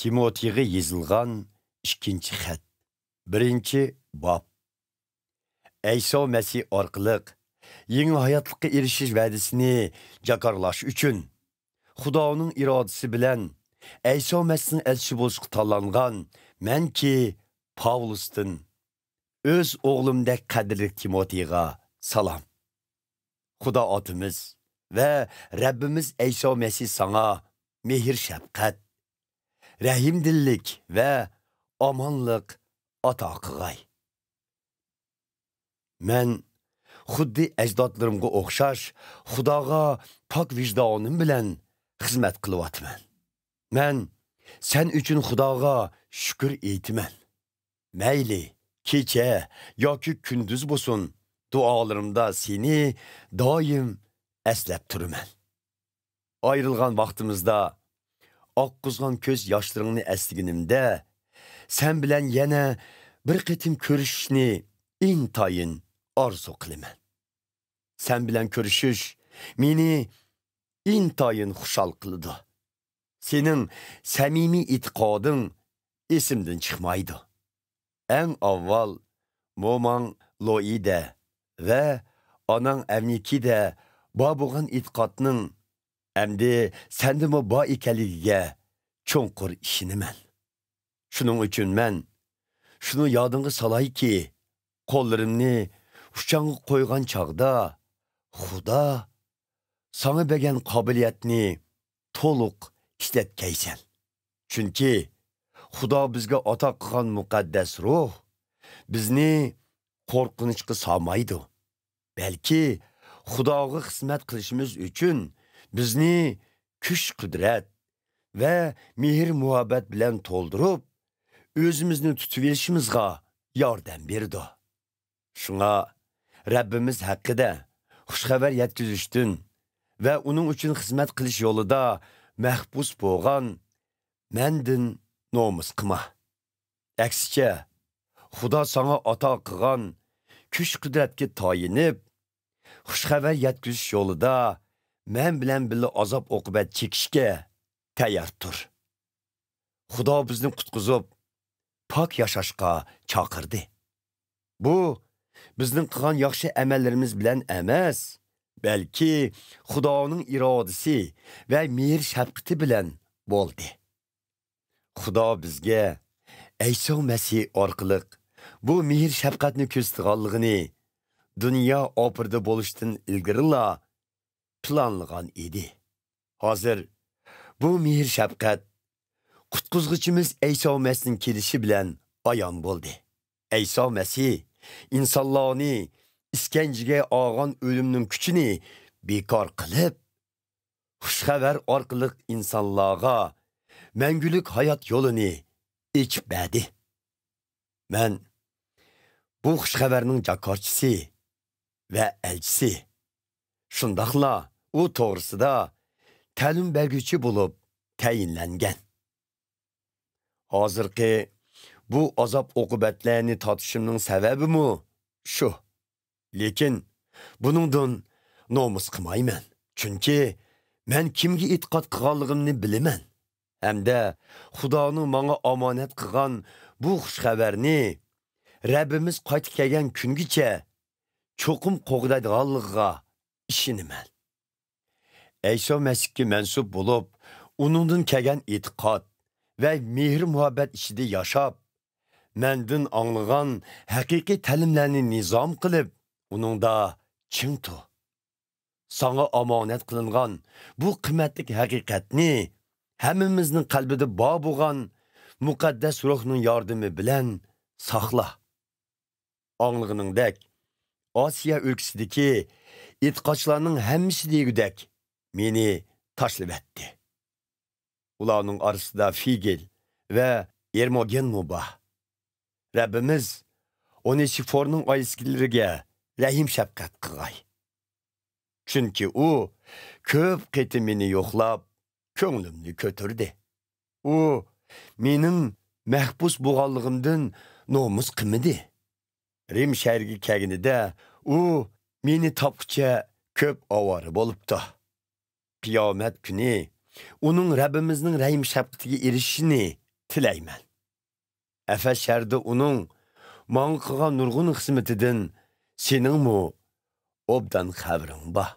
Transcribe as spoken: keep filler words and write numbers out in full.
تىموتېيغا يېزىلغان ئىككىنچى خەت. بىرىنچى باب. ئەيسا مەسىھ ئارقىلىق يېڭى ھاياتلىققا ئېرىشىش ۋەدىسىنى جاكارلاش ئۈچۈن، خۇدانىڭ ئىرادىسى بىلەن ئەيسا مەسىھنىڭ ئەلچىسى بولۇشقا تاللانغان مەنكى پاۋلۇستىن، ئۆز ئوغلۇمدەك قەدىرلىك تىموتېيغا سالام. خۇدا ئاتىمىز ۋە رەببىمىز ئەيسا مەسىھ ساڭا مېھىر-شەپقەت، رەھىمدىللىك ۋە ئامانلىق ئاتا قىلغاي. مەن خۇددى ئەجدادلىرىمغا ئوخشاش خۇداغا پاك ۋىجدانىم بىلەن خىزمەت قىلىۋاتىمەن. مەن سەن ئۈچۈن خۇداغا شۈكۈر ئېيتىمەن. مەيلى كېچە ياكى كۈندۈز بولسۇن، دۇئالىرىمدا سېنى دائىم ئەسلەپ تۇرىمەن. ئايرىلغان ۋاقتىمىزدا ئاققۇزغان كۆز ياشلىرىڭنى ئەسلىگىنىمدە، سەن بىلەن يەنە بىر قېتىم كۆرۈشۈشنى ئىنتايىن ئارزۇ قىلىمەن. سەن بىلەن كۆرۈشۈش مېنى ئىنتايىن خۇشال قىلىدۇ. سېنىڭ سەمىمىي ئېتىقادىڭ ئېسىمدىن چىقمايدۇ. ئەڭ ئاۋۋال موماڭ لوئىدە ۋە ئاناڭ ئەۋنىكىدە بار بولغان ئېتىقادنىڭ ئەمدى سەندىمۇ بار ئىكەنلىكىگە چوڭقۇر ئىشىنىمەن. شۇنىڭ ئۈچۈن مەن شۇنى يادىڭغا سالايكى، قوللىرىمنى ئۇچاڭغا قويغان چاغدا، خۇدا ساڭا بەرگەن قابىلىيەتنى تولۇق ئىشلەتكەيسەن. چۈنكى خۇدا بىزگە ئاتا قىلغان مۇقەددەس روھ بىزنى قورقۇنچقا سالمايدۇ، بەلكى خۇداغا خىزمەت قىلىشىمىز ئۈچۈن بىزنى كۈچ-قۇدرەت ۋە مېھىر-مۇھەببەت بىلەن تولدۇرۇپ، ئۆزىمىزنى تۇتۇۋېلىشىمىزغا ياردەم بېرىدۇ. شۇڭا رەببىمىز ھەققىدە خۇش خەۋەر يەتكۈزۈشتىن ۋە ئۇنىڭ ئۈچۈن خىزمەت قىلىش يولىدا مەھبۇس بولغان مەندىن نومۇس قىلما. ئەكسىچە، خۇدا ساڭا ئاتا قىلغان كۈچ-قۇدرەتكە تايىنىپ، خۇش خەۋەر يەتكۈزۈش يولىدا مەن بىلەن بىللە ئازاب-ئوقۇبەت چېكىشكە تەييار تۇر. خۇدا بىزنى قۇتقۇزۇپ، پاك ياشاشقا چاقىردى. بۇ بىزنىڭ قىلغان ياخشى ئەمەللىرىمىز بىلەن ئەمەس، بەلكى خۇدانىڭ ئىرادىسى ۋە مېھىر-شەپقىتى بىلەن بولدى. خۇدا بىزگە ئەيسا مەسىھ ئارقىلىق بۇ مېھىر-شەپقەتنى كۆرسىتىدىغانلىقىنى دۇنيا ئاپىرىدە بولۇشتىن ئىلگىرىلا پىلانلىغان ئىدى. ھازىر بۇ مېھىر-شەپقەت قۇتقۇزغۇچىمىز ئەيسا مەسىھنىڭ كېلىشى بىلەن ئايان بولدى. ئەيسا مەسىھ ئىنسانلارنى ئىسكەنجىگە ئالغان ئۆلۈمنىڭ كۈچىنى بىكار قىلىپ، خۇش خەۋەر ئارقىلىق ئىنسانلارغا مەڭگۈلۈك ھايات يولىنى ئېچىپ بەردى. مەن بۇ خۇش خەۋەرنىڭ جاكارچىسى ۋە ئەلچىسى، شۇنداقلا ئۇ توغرىسىدا تەلىم بەرگۈچى بولۇپ تەيىنلەنگەن. ھازىرقى بۇ ئازاب-ئوقۇبەتلەرنى تارتىشىمنىڭ سەۋەبىمۇ شۇ. لېكىن بۇنىڭدىن نومۇس قىلمايمەن. چۈنكى مەن كىمگە ئېتىقاد قىلغانلىقىمنى بىلىمەن ھەمدە خۇدانىڭ ماڭا ئامانەت قىلغان بۇ خۇش خەۋەرنى رەببىمىز قايتا كەلگەن كۈنگىچە چوقۇم قوغدايدىغانلىقىغا ئىشىنىمەن. ئەيسا مەسىھكە مەنسۇپ بولۇپ، ئۇنىڭدىن كەلگەن ئېتىقاد ۋە مېھىر-مۇھەببەت ئىچىدە ياشاپ، مەندىن ئاڭلىغان ھەقىقىي تەلىملەرنى نىزام قىلىپ، ئۇنىڭدا چىڭ تۇر. ساڭا ئامانەت قىلىنغان بۇ قىممەتلىك ھەقىقەتنى ھەممىمىزنىڭ قەلبىدە بار بولغان مۇقەددەس روھنىڭ ياردىمى بىلەن ساقلا. ئاڭلىغىنىڭدەك، ئاسىيا ئۆلكىسىدىكى ئېتىقادچىلارنىڭ ھەممىسى دېگۈدەك مېنى تاشلىۋەتتى. ئۇلارنىڭ ئارىسىدا فىگېل ۋە ئېرموگېنمۇ بار. رەببىمىز ئونېسىفورنىڭ ئائىلىسىدىكىلەرگە رەھىم-شەپقەت قىلغاي. چۈنكى ئۇ كۆپ قېتىم مېنى يوقلاپ، كۆڭلۈمنى كۆتۈردى. ئۇ مېنىڭ مەھبۇس بولغانلىقىمدىن نومۇس قىلمىدى. رىم شەھىرىگە كەلگىنىدە ئۇ مېنى تاپقۇچە كۆپ ئاۋارە بولۇپتۇ. قىيامەت كۈنى ئۇنىڭ رەببىمىزنىڭ رەھىم-شەپقىتىگە ئېرىشىشىنى تىلەيمەن. ئەفەس شەھىرىدە ئۇنىڭ ماڭا قىلغان نۇرغۇن خىزمىتىدىن سېنىڭمۇ ئوبدان خەۋىرىڭ بار.